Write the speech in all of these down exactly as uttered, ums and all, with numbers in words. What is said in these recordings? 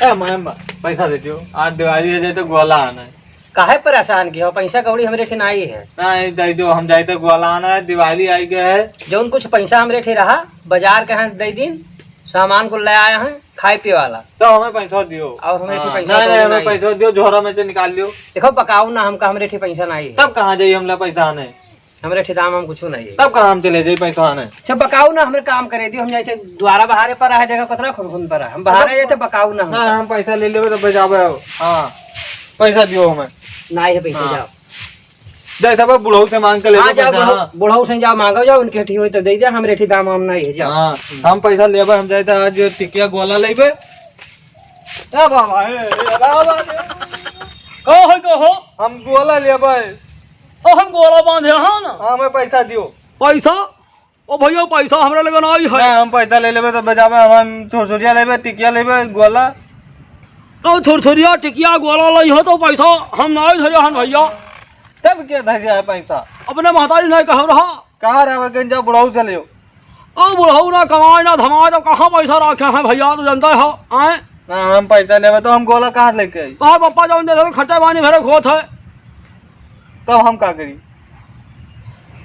ए, मैं, मैं पैसा दे दियो, आज दिवाली है, जाए तो गोला आना है। काहे परेशान की हो? पैसा कौड़ी हमरे ठे नाई है। नहीं, दे दो, हम जाए तो गोला आना है, दिवाली आई गए है। जौन कुछ पैसा हमरे ठे रहा, बाजार के हैं दे दिन, सामान कुल ले आए हैं, खाए पिए वाला। तो हमें पैसा दियो। और हमरे ठे हाँ, पैसा नहीं, कौड़ी नहीं, हमें नहीं। पैसा दियो, झोरा में से निकाल लियो। देखो, बकाऊ ना हमका, हमरे ठे पैसा नाई है। तब कहाँ जाइए हमला पैसा आने? हमरे ठे दाम हम कुछ नहीं है। तब कहाँ हम चले जाइए पैसा आने? अच्छा, बकाऊ ना, हमरे काम करे दियो, हम जाए थे द्वारा बहारे पर है, देखो कितना खुनखुन पर है, हम बहारे जाए थे, बकाऊ ना ना, हमका। हम पैसा ले लेबे तो बजाबे हो। हाँ, पैसा दियो हमें। नाई है पैसा, हाँ। जाओ। जाए सब बुढ़ऊ से मांग के ले हाँ, लो जाओ, पैसा, बुढ़ऊ, हाँ। बुढ़ऊ से जाओ, मांगो जाओ, उनके ठे होई तो दे दे, हमरे ठे दाम हम नहीं है, जाओ। हाँ, हम पैसा लेबे, हम जाए तो आज टिकिया गोला लेबे। ए बाबा, ए, ए बाबा, ए। का है, का हो? हम गोला लेबे। ओ, हम गोला बांधे हैं ना। हाँ, हमें पैसा दियो। पैसा? ओ भैया, पैसा हमरा लगे नाई है। ना, हम पैसा ले लेबे तो बजाबे, हम छुरछुरिया लेबे, टिकिया लेबे, गोला। तो छुरछुरिया, टिकिया, गोला लई हो तो पैसा हम नाई धरे हन भैया। तब के धरे है पैसा? अपने महतारी नहीं कहो रहा। कहाँ रहबे, कहीं जाओ, बुढ़ऊ से लियो। ओ बुढ़ऊ ना कमाए ना धमाए तो कहाँ पैसा रखे हैं भैया, तो जनता हो, आए? ना, हम पैसा लेबे तो हम गोला कहाँ से लेके आई? तोहर पप्पा जौन देते तो खर्चा पानी भरे होत है। तब हम का करी?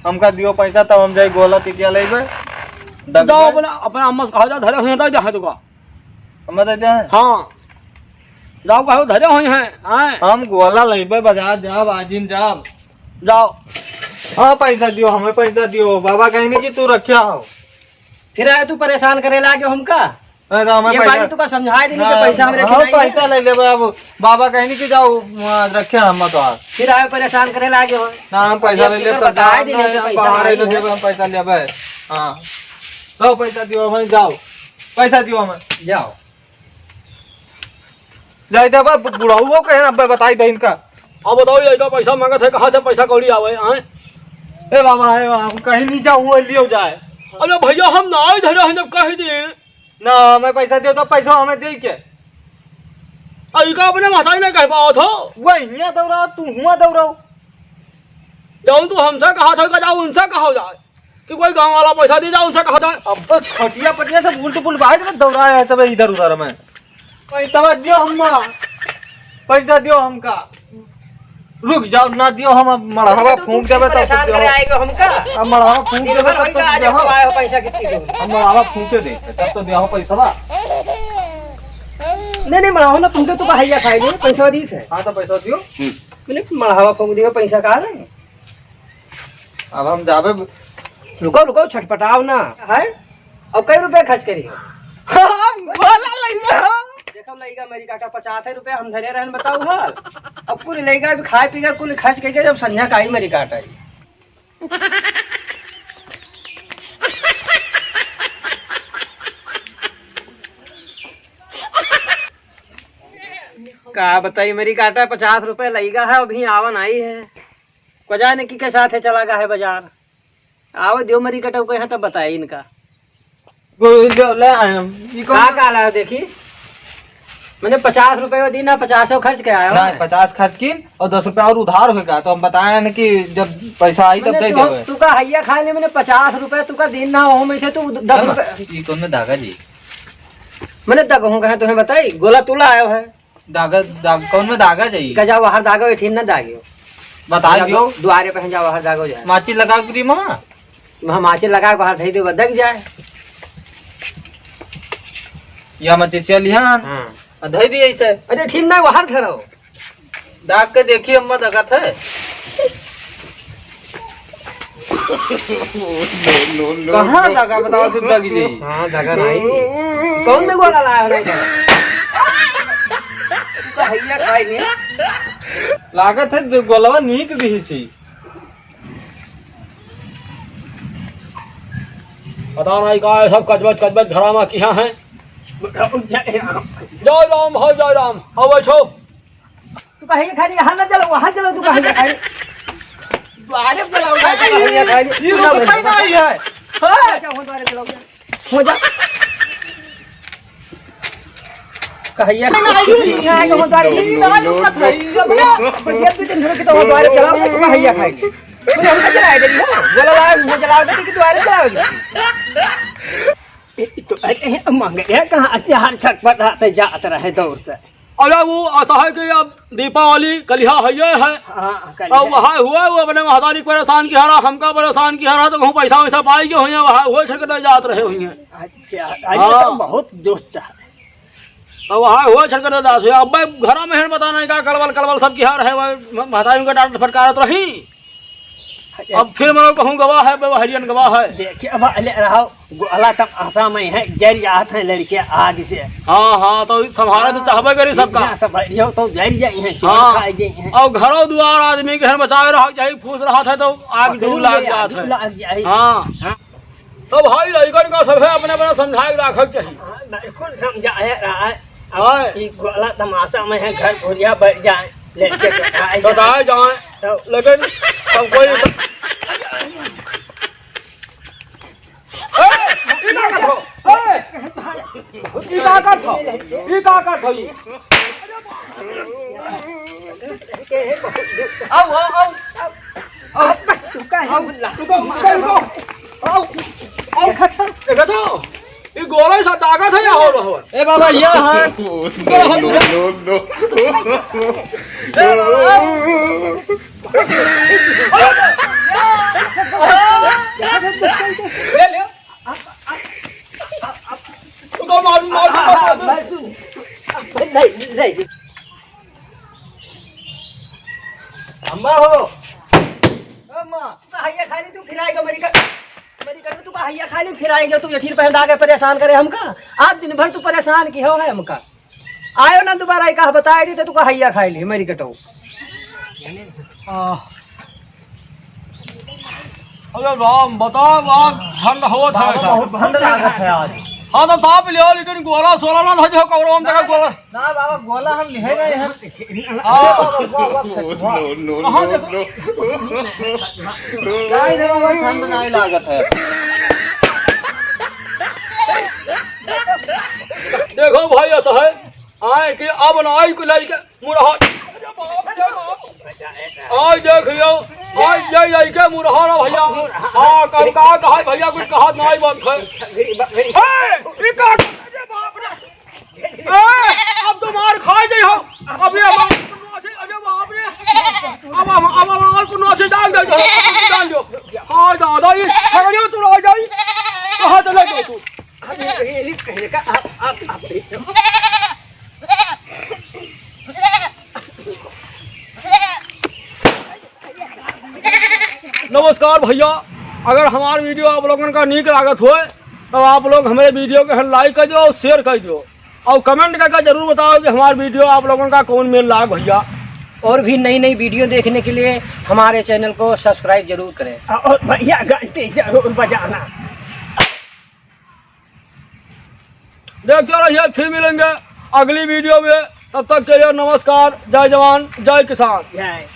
हमका दियो पैसा, तब हम जाई गोला टिकिया लेबे। डब जाओ जाए। अपने, अपने अम्मा से कहा जा, धरे हुए दे दे है तुका। अम्मा दे दे है? हाँ। जाओ कहो धरे हुए हैं, आए। हम गोला लेबे, बाजार जाब, आजिन जाब। जाओ। हाँ, पैसा दियो, हमें पैसा दियो। बाबा कहीं नहीं कि तू रखिया हो। फिर आए तू परेशान करे लागे हमका। अरे, तो हमें ये पैसा बारी तुका समझाए देनी कि हाँ, पैसा हमरे हम ठिकाई है। पैसा ले लेबे। अब बाबा कहीं नहीं कि जाओ, वहाँ रखे हम तो आज। फिर आए परेशान करे लागे हो। ना, हम पैसा अब ले लेबे, फिर बताए देनी कि हम पैसा बाहर नहीं ले है। देबे, हम पैसा लेबे। हाँ। लो, पैसा दियो हमें, जाओ। पैसा दियो हमें। जाओ। जाए दे, अब बुढ़ऊ हो कहे ना, अब बताई दे इनका। अब बताओ, ये का पैसा मांगत है, कहाँ से पैसा कौड़ी आवे, आए? ए बाबा, ए बाबा, हम कहीं नहीं जाऊँ, वो लियो जाए। अरे भैया, हम ना आए धरे हैं, जब कह दे। ना, हमें पैसा दियो, तो पैसा हमें दे के। अरे का अपने भाषा ही नहीं कह पाओ थो। वो हियाँ दौड़ाओ, तू हुआँ दौड़ाओ। जाओ, तू हमसे कहा था, का जाओ, उनसे कहा जाए। कि कोई गाँव वाला पैसा दे जाओ, उनसे कहा था। अब खटिया पटिया सब उल्ट पुल्ट बाहर में दौड़ाया है सब इधर उधर में। पैसा दियो अम्मा, पैसा दियो हमका। रुक जाओ, ना दियो, हम अब मड़हवा फूंक देबे तब तो परेशान करे दियो। आएगा हमका। अब मड़हवा फूंक दिन देबे भर तब तो होइगा, आज दियो। आयो पैसा कितनी दो। अब मड़हवा फूंके दे, तब तो दियो पैसा। नहीं, नहीं, मड़हवा ना फूंके, तू का हैया खाई नहीं, पैसा दी थे। हाँ, तो पैसा दियो। मैंने मड़हवा फूंक दियो, पैसा कहाँ रहे? अब हम जाबे। रुको, रुको, छटपटाओ ना, है? अब कई रुपया खर्च करी हो? हम गोला लइबे हो। देखो लइगा, मेरी काटा पचास रुपया हम धरे रहन, बताओ हाल। अब कुल लइगा, अब खाए पी के कुल खर्च करके जब संझा का आई मेरी काटा आई। का बताई, मेरी काटा पचास रुपया लइगा है, अभी आवन आई है। को जाने की के साथ है चला गा है बाजार। आवे दियो मरी कटऊ के यहाँ तब बताए इनका। वो जो ले आए हम। ई कौन का का लायो देखी? मैंने पचास रुपये वो दी ना, पचास सौ खर्च के आयो ना, है। पचास खर्च कीन और दस रुपया और उधार होगा, तो हम बताए ना कि जब पैसा आई तब मैंने दे तू, देवे। तू का हैया खाए ले, मैंने पचास रुपये तू का दिन ना हो, में से तू दस है ना? रुपये। ई कौन में धागा जी? मैंने तक हूँ कहे तुम्हें बताई, गोला तू लायो है। दागा, दाग, कौन में दागा जाई? का जाओ बाहर दागा, बैठी ना दागियो। बता जाओ, दियो। द्वारे पे जाओ बाहर दागा जाए। माचिस लगा के दी माँ। वहाँ माचिस लगा के बाहर धई दे, दग जाए। या माचिस चल यहाँ। हाँ। आ धई दी ऐसे। अरे ठीक ना, बाहर धरो। दाग के देखी अम्मा दगा थे। कहाँ लगा बताओ, सुद्धा की जी? हाँ, लगा नहीं। कौन में गोला लाया है? तो हैया खाई नहीं। लागत है, जो गोलवा नीक दिही सी। पता नहीं का है, सब कचबच, कचबच घरा में किया है। जय राम, हो जय राम, हो बैठो। तू कहे खाली यहाँ ना जलाओ, वहाँ जलाओ, तू कहे खाली। द्वारे जलाओ, अरे, तू कहे खाली। ये तू ना लोग बैठो। पता नहीं है। हाँ। अच्छा, हो द्वारे जलाओ। हो जा। कहिया। यहाँ आके हो द्वारे। ये ना, ये ना, ये ना। बढ़िया तू दिन भर के तो हो द्वारे जलाओ, तू कहिया खाएगी। मुझे हमको जलाए दे रही हो। बोला ला, मुझे जलाओगे तो कि द्वारे जलाओगे? ए, तो अरे, मंगरिया कहाँ अचार छटपट रहते जात रहे दौर से। अरे वो ऐसा है कि अब दीपावली कलिहा है, ये है। हाँ, कलिहा। अब वहाँ हुआ, वो अपने महतारी परेशान किहा रहा, हमका परेशान किहा रहा, तो कहूँ पैसा वैसा पाई गए हुए हैं, वहाँ हुआ छटकटे जात रहे हुए हैं। अच्छा, अरे हाँ। तो बहुत दुष्ट है। अब वहाँ हुआ छटकटे जात हुए। अब मैं घरा में है, पता नहीं का कलबल, कलबल सब किहा रहे, वह म-, महतारी उनका डांट फटकारत रही। अब फिर मनो कहूँ गवाह है, व्यवहारियन गवाह है। देखिए, अब ले रहा, गोला तमाशा में है, जर जात हैं लड़के आग से। हाँ, हाँ, तो संभाले तो चाहबे करी सबका। इतना सब बैठियो तो जर जाई हैं, चोर हाँ। खाए जाई हैं। और घरों दुआर आदमी के घर बचाए रहा, चाहे फूस रहा था तो आग पकड़ डूब ले, लाग आग जात है। लाग जाई। हाँ। हाँ। तो भाई, लड़कन का सभे अपने अपने समझाए के राखे के चाहिए। हाँ, बिल्कुल समझाए रहा है। हाँ। अब ई गोला तमाशा में है, घर घुरिया बैठ जाए, लड़के सताए जाए। सताए जाए। तो लेकिन सब कोई ए, ई का करत हो? ए, ई का करत हो? ई का करत हो ई? आओ, आओ, आओ। आओ, रुका है, आओ, रुका, रुका, रुका। आओ, आओ। देखा तो? ई गोला सा ताकत है या हो रहा है? ए बाबा, ये है। No, no, no, no। ए बाबा, आओ। ले लियो। रुको, मार, मार, मार, मार। नहीं, नहीं। अम्मा हो। अम्मा। तू का हइया खाली तू फिराएगा मरी का, मरी का तू का हइया खाली फिराएगा तू यठीर पहन दागे परेशान करे हमका। आज दिन भर तू परेशान की हो है हमका। आयो ना दोबारा, एक कहा बताए दी तो तू का हइया खाई ली, मरी कटो। आह। अरे राम, बताओ, आज ठंड होत है बाबा, ऐसा। बहुत ठंड लागत है आज। हाँ, तो ताप लियो, लेकिन गोला सोला ना धो, जो कौरो हम तक गोला। ना बाबा, गोला हम लिहे नहीं हैं। हाँ। बाबा, बाबा, बाबा, No, no, कहाँ no, देखो? No। नहीं रे बाबा, ठंड नहीं लागत है। देखो भाई, ऐसा है, आए कि अब ना आई को लइके मुरहा। अरे बाप रे बाप। आज देख लियो, आज ये लइके मुरहा ना भैया। हाँ, कब का कहा भैया, कुछ कहा ना आई बात है। ए, ई का, अरे बाप रे। ए, अब तो मार खा जाई हो। अब ये हमार पुनवा से, अरे बाप रे। अब हम, अब हमार पुनवा से जान दे दो, जान दो। हाँ दादा, ये खगड़िया तू रह जाई। कहाँ चले गए तू? अरे, अरे, अरे, का, आप, आप, आप, नमस्कार भैया, अगर हमार video आप लोगन का नीक लागत होए, तो आप लोग हमारे video के like कर दो और share कर दो और comment करके जरूर बताओ कि हमार video आप लोगन का कौन मेल लाग भैया। और भी नई नई video देखने के लिए हमारे channel को subscribe जरूर करें। और भैया घंटी जरूर बजाना। देखते रहिए, फिर मिलेंगे अगली video में। तब तक के लिए नमस्कार, जय जवान, जय किसान। जय।